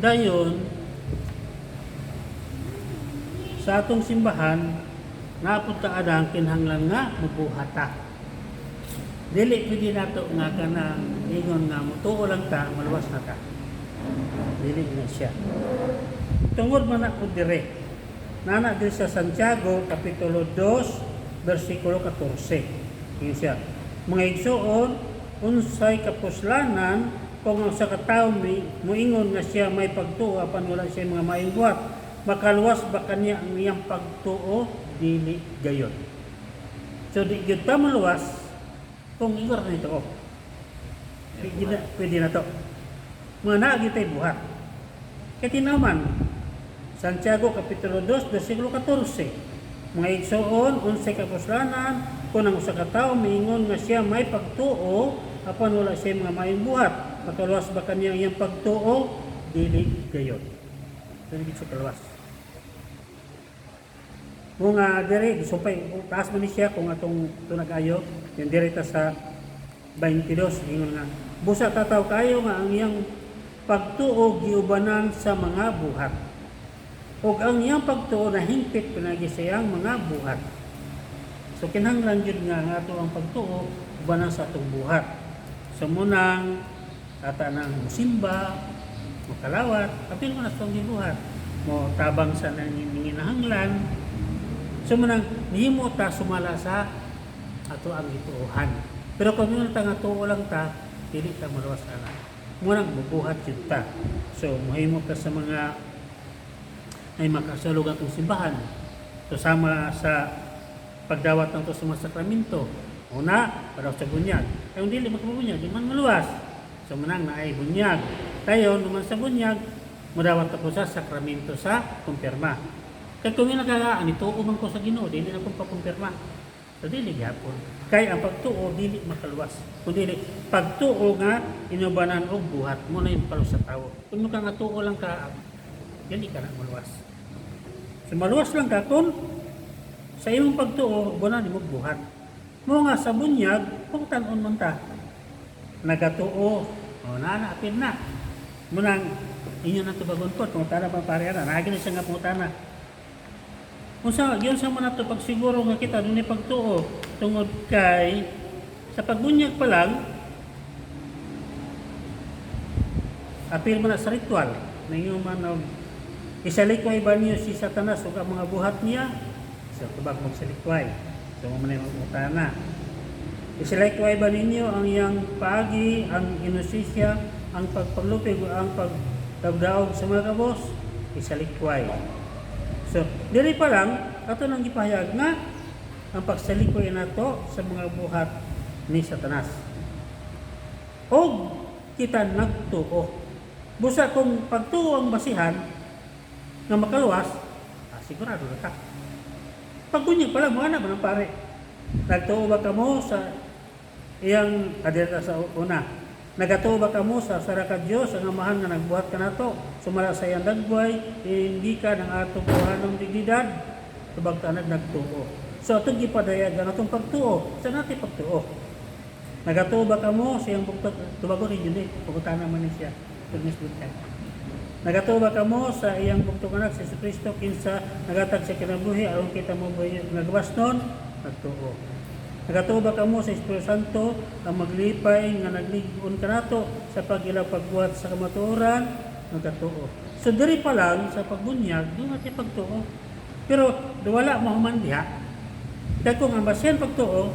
Dayon sa atong simbahan naa pud ta adang kinahanglan nga mubuhat ta. Dili pwede nato nga kanang ingon nga mutuo lang ta, maluwas na ta. Dili na siya. Tungod man ako dire. Nana diri sa Santiago kapitulo 2 bersikulo 14. Ingon siya. "Mga igsuon, unsay kapuslanan kung ang usa ka tawo moingon nga siya may pagtuo apan wala siya mga maayong buhat? Makaluwas ba kaniya ang iyang pagtuo? Dili gayon." So di gyud ta maluwas kung ingon na ito. Oh. Pwede na to. Mga naa gyud tay buhat. Kay tinaw man, Santiago Kapitulo 2, versikulo 14. "Mga igsoon, unsay kapuslanan kung ang usa ka tawo miingon nga siya may pagtuo apan wala siya mga maayong buhat? Makaluwas ba kaniya ang iyang pagtuo? Dili gayon." So, dili siya kaluwas. Kung dire, sumpay, taas man ni siya kung atong tunag ayo, yung dire ta sa 22, ingon nga, "Busa tataw kayo nga ang iyang pagtuo giubanan sa mga buhat. Ug ang iyang pagtuo nahingpit pinagi sa iyang mga buhat." So kinahanglan jud nga ang ato ang pagtuo ubanan sa atong buhat. So munang ata nang musimba, mokalawat, apil mo na sa atong gibuhat. Mo tabang sa nanginahanglan. So munang nihimo ta sumala sa ato ang gituohan. Pero kung ingon ta nga tuo lang ta, dili ta maluwas ana. Munang mubuhat jud ta. So mohimo ka sa mga ay makasalug atong simbahan. So sama sa pagdawat ng to sa mga sakramento. Una, para sa bunyag. Ay kung dili makabunyag, di man maluwas. So manang naay bunyag. Tayo naman sa bunyag, mudawat ako sa sakramento sa kumpirma. Kay kung nakagaan, nituo man ko sa Ginoo, dili na akong pakumpirma. So dili gyapon. Kay ang pagtuo dili makaluwas. Kung dili pagtuo nga inubanan og buhat mo na yung kaluwas sa tawo. Kung ka nga tuo lang ka, dili ka na maluwas. So maluwas lang ka kung sa imong pagtuo ubanan nimo buhat. Mo nga sa bunyag, kung tan-on man ta, nagatuo, o na na apil na. Munang inyo na tubagon ko, pangutana pa pare ana, naagi na siya nga pangutana. Unsa giyon sa man nato pagsiguro nga kita dunay pagtuo? Tungod kay sa pagbunyag pa lang, apil mo na sa ritual ninyo man og isalikway ba niyo si Satanas ug ang mga buhat niya? So tubag magsalikway. So mo man pangutana. Isalikway ba ninyo ang iyang paagi, ang inosensya, ang pagpaglupig ug ang pagdagdaog sa mga kabos? Isalikway. So, diri pa lang, ato nang gipahayag nga ang pagsalikway nato sa mga buhat ni Satanas. Og kita nagtuo. Busa kung pagtuo ang basihan nga makaluwas, sigurado na ta. Pagbunyag pa lang, mo ana ba ng pare? Nagtuo ba kamo sa iyang kadirta sa una? Nagatuo ba kamo sa usa ra ka Dios, ang Amahan nga nagbuhat kanato sumala sa iyang dagway, hindi ka ng atong kuhanong dignidad? Tubag tanag nagtuo. So atong gipadayag ang atong pagtuo sa natin pagtuo. Nagatuo ba kamo sa iyang bugtong? Tubagon ninyo ni, pangutana man ni siya. Tunis buntag. Nagatuo ba kamo sa iyang bugtong anak si Kristo, kinsa nagatag sa kinabuhi aron kita mo nagawas nun? Nagtuo. Nagatuo ba kamo sa Espiritu Santo, ang maglipay nga naglig-on kanato sa pag-ilang pagbuhat sa kamatuoran? Nagatuo. So diri pa lang sa pagbunyag, doon natin pagtuo. Pero wala mahuman diha. Kaya kung ang basihan pagtuo,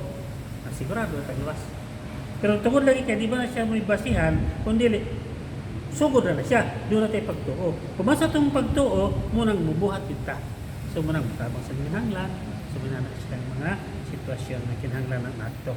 sigurado na tagluwas. Pero tungod lagi kay di ba na siya may basihan, kung dili, sugod na na siya, doon na tayo pagtuo. Kung sa itong pagtuo, munang mubuhat kita. So munang mutabang sa kinahanglan, so munang na silang mga sitwasyon na kinahanglan ng nato.